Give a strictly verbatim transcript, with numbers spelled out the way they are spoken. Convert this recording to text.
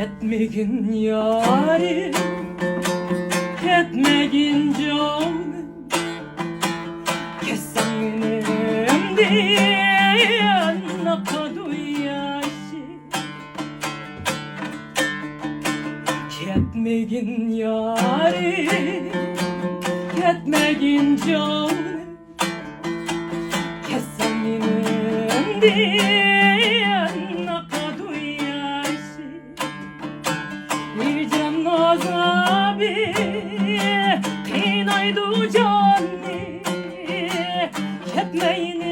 كەتمىگىن يارىم، كەتمىگىن جانىم، كەتسەڭ يېنىمدىن ئاقىدۇ ياشىم. كەتمىگىن يارىم، كەتمىگىن جانىم، كەتسەڭ يېنىمدىن ئاقىدۇ ياشىم. ھىجران ئازابى قىينايدۇ جاننى، كەتمەيلى